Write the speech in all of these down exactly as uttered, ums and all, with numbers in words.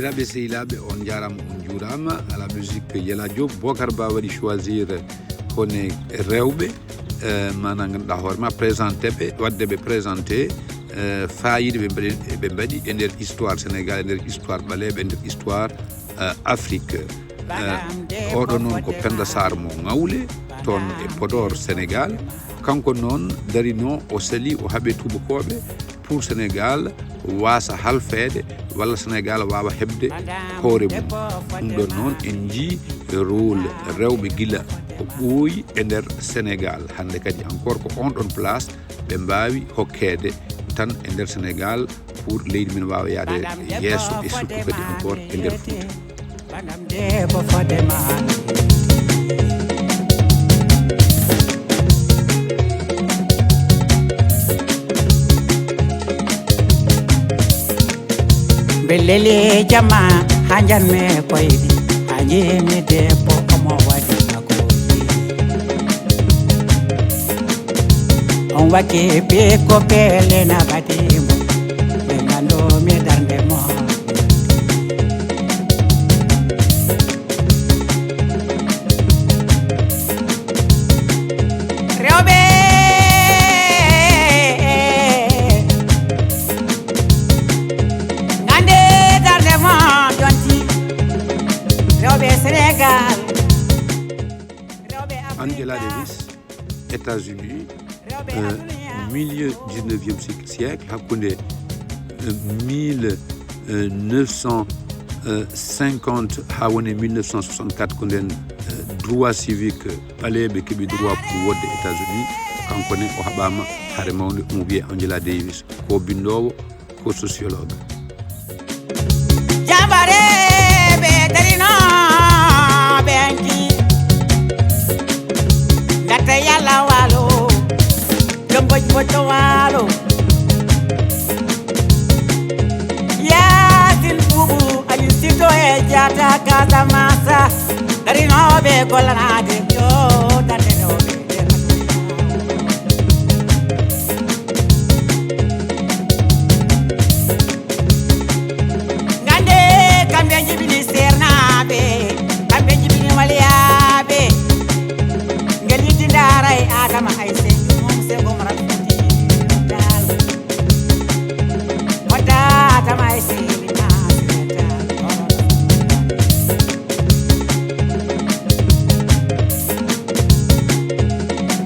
Raɓe sehilaaɓe, on njaaraama, on njuuraama. À la musique, Yela Diop, Bokar Ba waɗi choisir kone rewɓe, eh, maanaam ngannduɗaa hoore ma, présenté ɓe, waɗde ɓe présenté, eh, faayiida ɓe mbaɗi, ɓe mbaɗi e nder histoire Sénégal, e nder histoire ɓaleeɓe, e nder histoire, eh, Afrique. Eh, oɗo noon ko Penda Sarr mo Ŋawle, toon e Podor, Sénégal. Kanko noon darinoo, o sali, o haɓe tuubakooɓe pour Sénégal waasa halfeede, walla Sénégal waawa heɓde hoore mum. Ɗum ɗoon noon en njii rôle rewɓe gila ko ɓooyi e nder Sénégal. Hannde kadi encore ko on ɗon place ɓe mbaawi hokkeede tan e nder Sénégal pour leydi men waawa yahde yeeso et surtout kadi encore e nder Fuuta. Banam debbo fodde ma. Belele jama, hanjan me koydi, hanjini debbo omo waɗi makoki. On wake be ko bele na baɗi mo, ɓe ngando mi darnde mo. Rewɓe, ngande darnde mo yonti. Rewɓe Sénégal. Rewɓe Afrika. Angela Davis, États-Unis, euh, milieu dix-neuvième si-, siècle, hakkunde, euh, mille neuf cent cinquante haa woni mille neuf cent soixante-quatre, ko nden, euh, droit civique, euh, ɓaleeɓe keɓi droit pour wonde États-Unis. Kanko ne o haɓaama hare mawnde, omo wiyee Angela Davis, ko binndoowo, ko sociologue. Jambareeɓe darinooɓe hanki, ndatta yalla waalo, jombo jombo to waalo. Yaasin Buubu, Aliou Sito e Jaata Casamance, darinooɓe gollanaade yo darnde rewɓe. Ngande kamɓe njibini seernaaɓe, kamɓe njibini waliyaaɓe. Ngel yiɗi ndaara e Adama Ayse, ɗum Seko Maral Fuuti Taal. Wata Adama Ayse, Maasi Taal.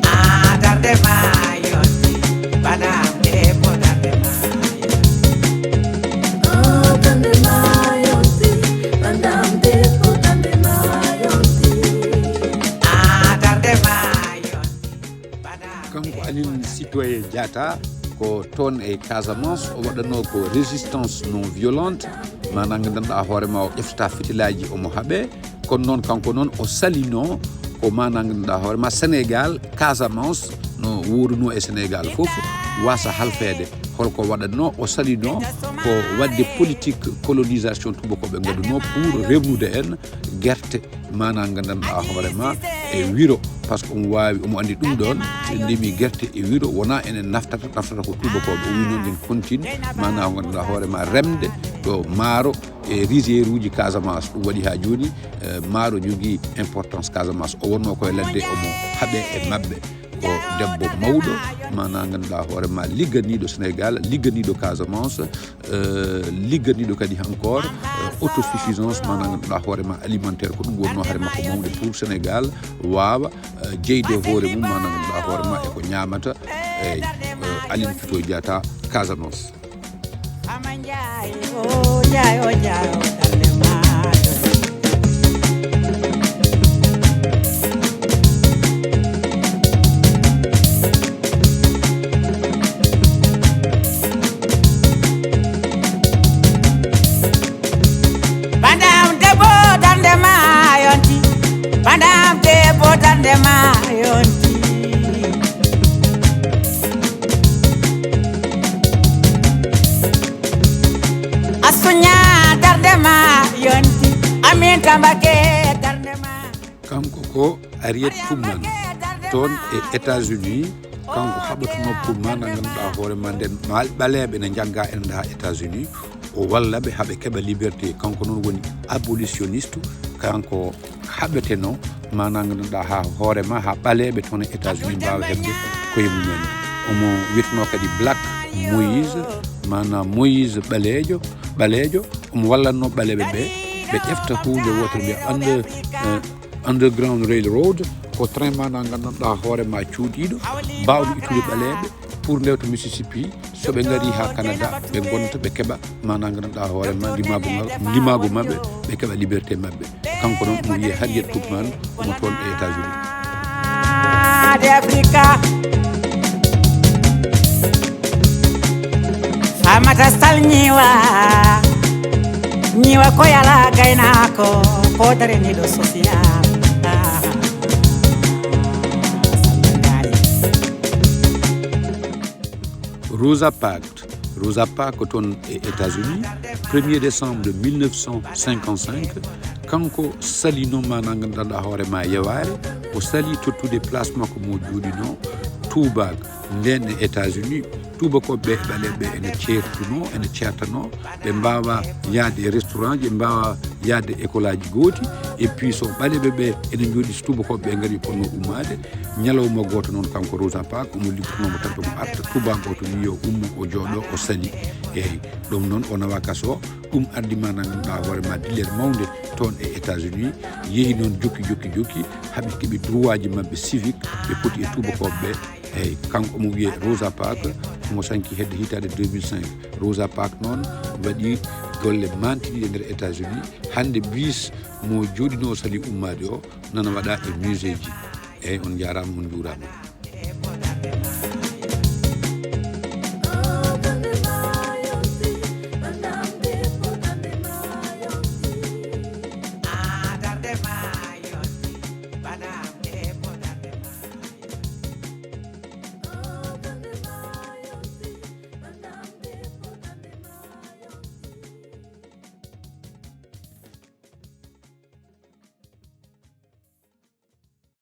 Ah, darde ma yonti, banam debbo, darde ma yonti. Ah, darde ma yonti, banam debbo, darde ma yonti. Ah, darde ma yonti, banam. Kanko Aline Sitoé Diatta, ko toon e Casamance, o waɗatnoo ko résistance non violente, maanaam nganndanɗaa hoore ma, o ƴeftata fitilaaji, omo haɓee. Kono noon, kanko noon, o salinoo ko maanaam nganndanɗaa hoore ma Sénégal, Casamance, no woodunoo e Sénégal fof, waasa halfeede. Holko waɗatnoo? O salinoo ko waɗde politique colonisation tuubakooɓe ngaɗunoo pour remnude en gerte, maanaam nganndanɗaa hoore ma e wiro, par ce que omo waawi, omo anndi ɗum ɗoon, so en ndemi gerte e wiro, wonaa enen naftata, naftata ko tuubakooɓe. O wi noon en continue, maanaam nganndanɗaa hoore ma remde ɗo maaro e rizière uji Casamance. Ɗum waɗi haa jooni, eh, maaro jogii importance Casamance. O wonnoo koye ladde, omo haɓee e maɓɓe. Ko debbo mawɗo, maanaam ngannduɗaa hoore ma ligganiiɗo Sénégal, ligganiiɗo Casamance, eh, ligganiiɗo kadi encore, eh, autosuffisance, maanaam ngannduɗaa hoore ma alimentaire. Ko ɗum wonnoo hare makko mawnde pour Sénégal waawa, eh, jeyde hoore mum, maanaam ngannduɗaa hoore ma e ko ñaamata, eh, eh, Aline Sitoé Diatta, Casamance. Ama Njaay, o Njaay, o Njaay, o galle maaɗo. Bandam debbo darnde ma yonti, bandam debbo darnde ma yonti. Asuña darnde ma yonti, Amin Tambake darnde ma. Kanko ko Harriet Tubman, toon e États-Unis. Kanko haɓatunoo pour maanaam ngannduɗaa hoore ma nden, ma-, ɓaleeɓe ne njagga enen ɗaa États-Unis. O walla ɓe haa ɓe keɓa liberté. Kanko noon woni abolitionniste, kanko haɓeteno, maanaam ngannduɗaa haa hoore ma, haa ɓaleeɓe toon e États-Unis mbaawa heɓde koye mumen. Omo wiyetnoo kadi Black Moïse, maanaam Moïse ɓaleejo, ɓaleejo. Omo wallatnoo ɓaleeɓe ɓe, ɓe ƴefta huunde wootere, mbiya under, eh, Underground Railroad, ko train maanaam ngannduɗaa hoore ma cuuɗiiɗo, baawɗo ittude ɓaleeɓe pour ndewta Mississippi. So ɓe ngarii haa Canada, ɓe ngonta, ɓe keɓa maanaam ngannduɗaa hoore ma ndimaagu ma-, ndimaagu maɓɓe, ɓe keɓa liberté maɓɓe. Kanko noon omo wiyee Harriet Tubman, omo toon e États-Unis. De Africa. Famata Sal ñiwa, ñiwa ko yala gaynaako, ko daraniiɗo social. Ah. Rosa Parks. Rosa Parks ko toon e États-Unis, premier décembre mille neuf cent cinquante-cinq, kanko sali noon maanaam ngannduɗaa hoore ma yewaare, o sali tottude place makko mo jooɗinoo tuubaak. Ndeen e États-Unis, tuubakooɓe ɓe e ɓaleeɓe ɓe ene ceertunoo, ene ceertanoo, ɓe mbaawa yahde e restaurant ji, ɓe mbaawa yahde e école aji gooti, et puis so ɓaleeɓe ɓe ene njooɗii, so tuubakooɓe ɓe ngarii, potnoo ummaade, ñalawma gooto noon, kanko Rosa Parks, omo liggotonoo mo tan, to mo arta, tuubaak gooto wiyi yo ummo, o jooɗoo, o sali. Eey, ɗum noon o nawaa kaso, ɗum addi maanaam ngannduɗaa hoore ma dillere mawnde toon e États-Unis, yehi noon jokki, jokki, jokki, haa ɓe keɓi droit ji maɓɓe civique, ɓe poti e tuubakooɓe ɓe. Eey, kanko omo wiyee Rosa Parks, omo sanki hedde hitaande deux mille cinq. Rosa Parks noon waɗi golle maantiniiɗe nder États-Unis. Hannde bis mo jooɗinoo sali ummaade o nana waɗaa e musée ji. Eey, on njaaraama, on njuuraama.